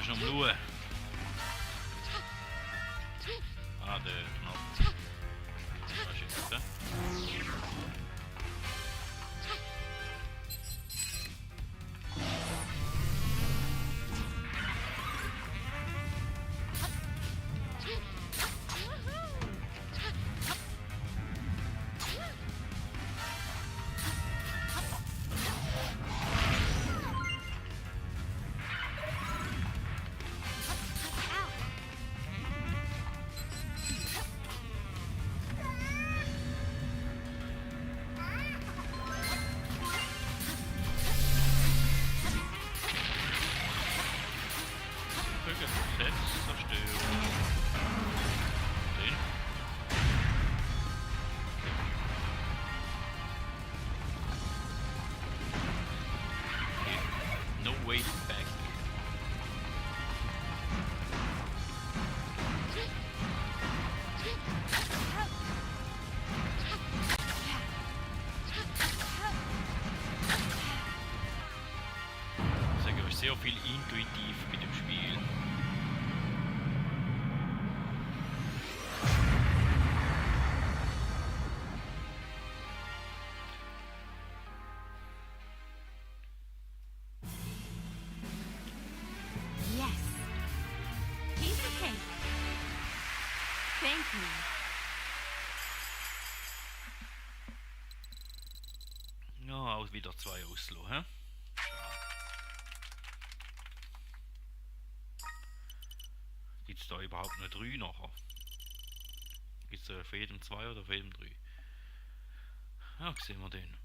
noch am Schauen. Ah, der Knopf. Was ist jetzt, sehr viel intuitiv mit dem Spiel. Yes. Piece of cake. Thank you. Ja, auch wieder 2 Oslo, hä? Gibt es da überhaupt nur 3 nachher? Gibt es da für jedem 2 oder für jedem 3? Ja, sehen wir den.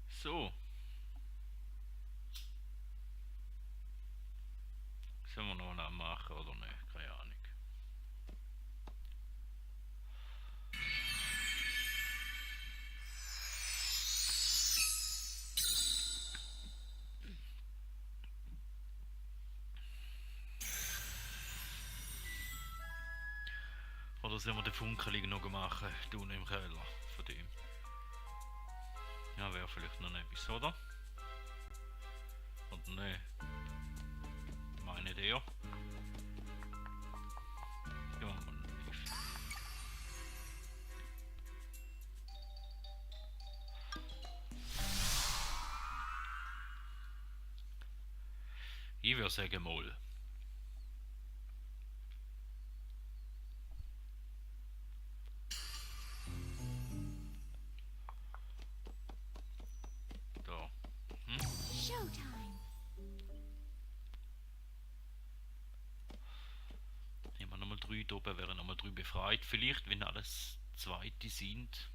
So. Sollen wir noch einen machen oder nicht? Keine Ahnung. Oder sollen wir den Funkeling noch machen? Unten im Keller von dem. Ja, wäre vielleicht noch etwas, oder? Oder ne? Meine Idee. Ja, man. Ich würde sagen mal. Da. Showtime. Nehmen wir nochmal 3 da oben, wären nochmal 3 befreit. Vielleicht, wenn alles zweite sind.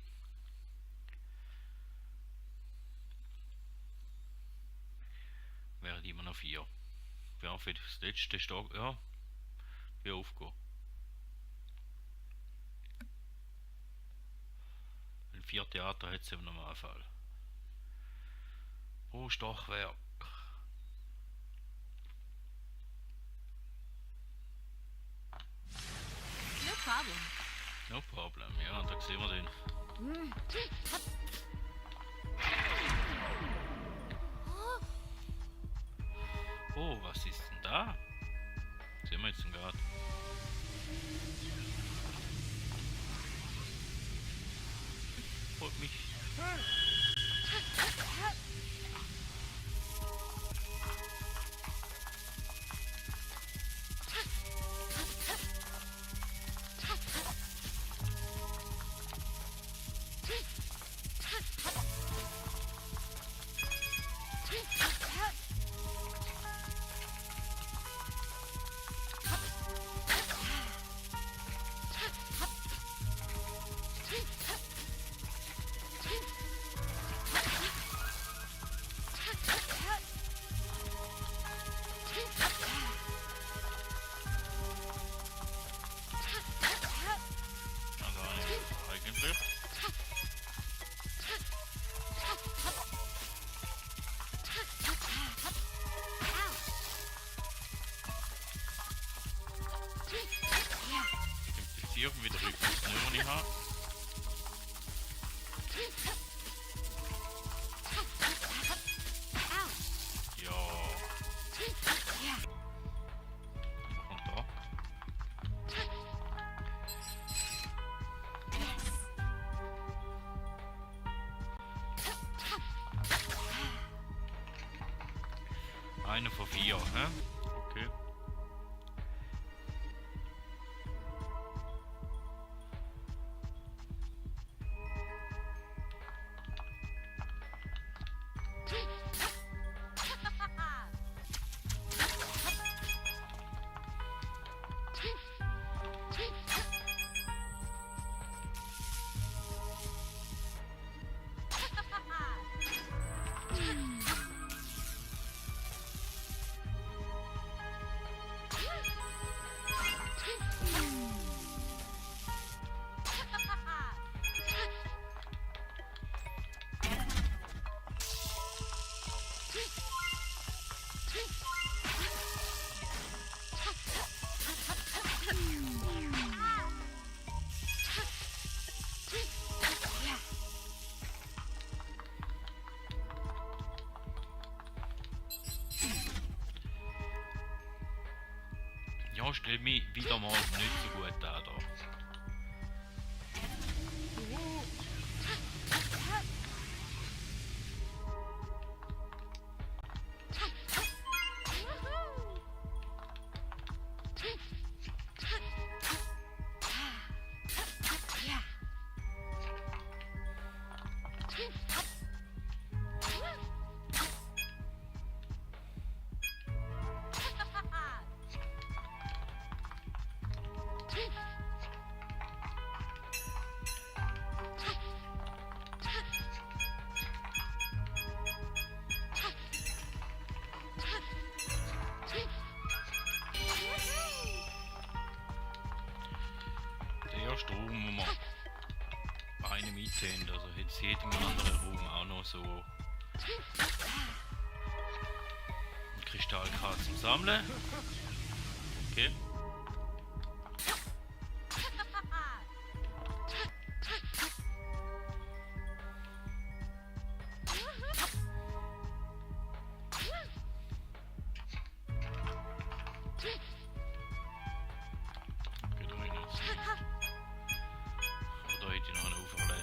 Wären immer noch 4. Ja, für das letzte Stock, ja. Wie aufgehen. Ein 4 Theater hat es im Normalfall. Oh, Stockwerk. No problem. No problem, ja, da sehen wir den. Oh, was ist denn da? Sehen wir jetzt denn gerade? Holt mich. Irgendwie der Rücken, was ich habe. Ja. Was kommt da? Einer von 4, hä? Okay. Ja, stell mich wieder mal nicht so gut an da. Der erste Raum, wo wir bei einem einsehen, also jetzt jedem anderen Raum auch noch so ein Kristallkarte zum Sammeln. Okay. Geht rein jetzt. Aber da hätte ich noch einen Aufblätter.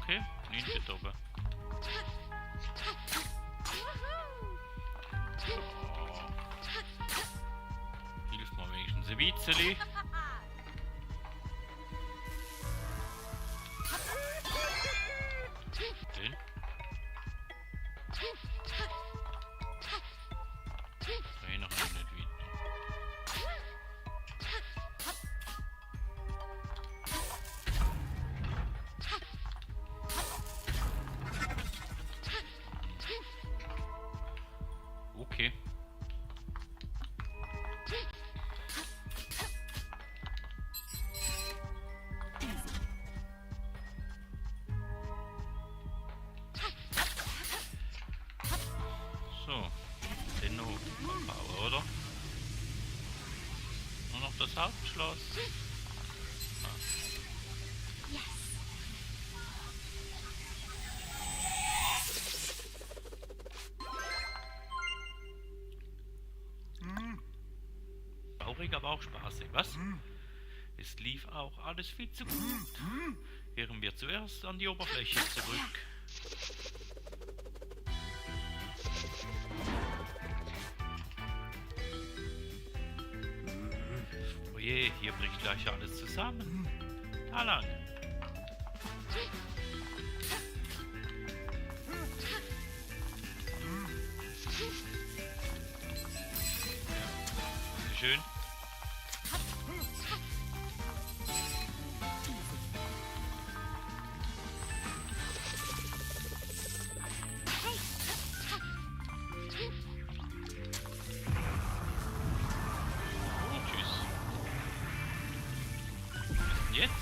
Okay, nicht dort oben. So. Hilft mir wenigstens ein bisschen. Den. Nein, noch nicht weiter. Okay. So, den noch bauen, oder? Nur noch das Hauptschloss. Traurig, aber auch spaßig. Was? Es lief auch alles viel zu gut. Kehren wir zuerst an die Oberfläche zurück. bricht gleich alles zusammen. Da lang. Schön. Oh, tschüss. Jetzt?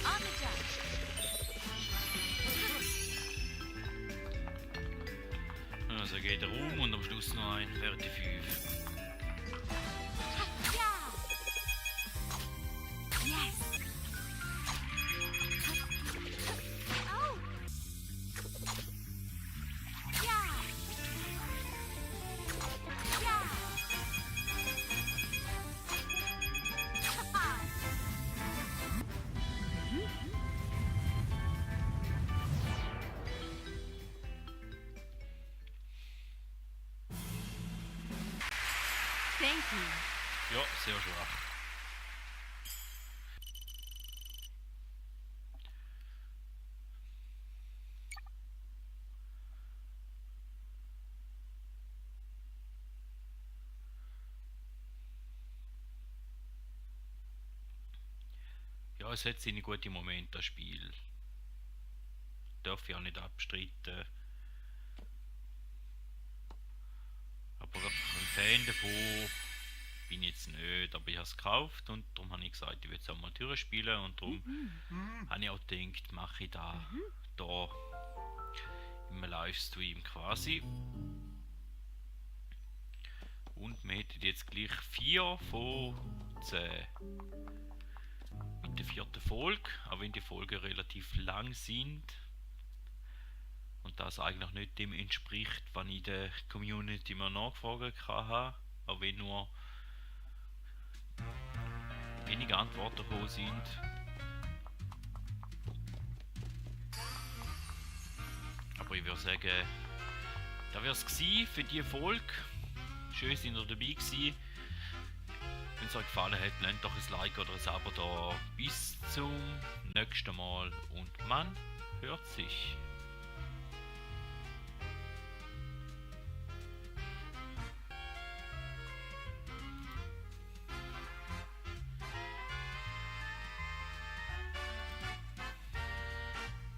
On the jump. Also geht er um und am Schluss noch ein Werte 5. Yeah. Yes. Oh. Yeah. Yeah. Thank you. Ja, sehr schwach. Ja, es hat seine guten Momente, das Spiel. Darf ich auch nicht abstreiten. Aber wirklich ein Fan davon bin ich jetzt nicht. Aber ich habe es gekauft und darum habe ich gesagt, ich will es auch mal durchspielen. Und darum habe ich auch gedacht, mache ich da im Livestream quasi. Und wir hätten jetzt gleich 4 von 10. Mit der 4. Folge, auch wenn die Folgen relativ lang sind. Und das eigentlich nicht dem entspricht, was ich in der Community mal nachgefragt habe. Auch wenn nur wenige Antworten gekommen sind. Aber ich würde sagen, das wäre es für diese Folge. Schön, sind ihr dabei gewesen. Wenn es euch gefallen hat, lasst doch ein Like oder ein Abo da. Bis zum nächsten Mal und man hört sich.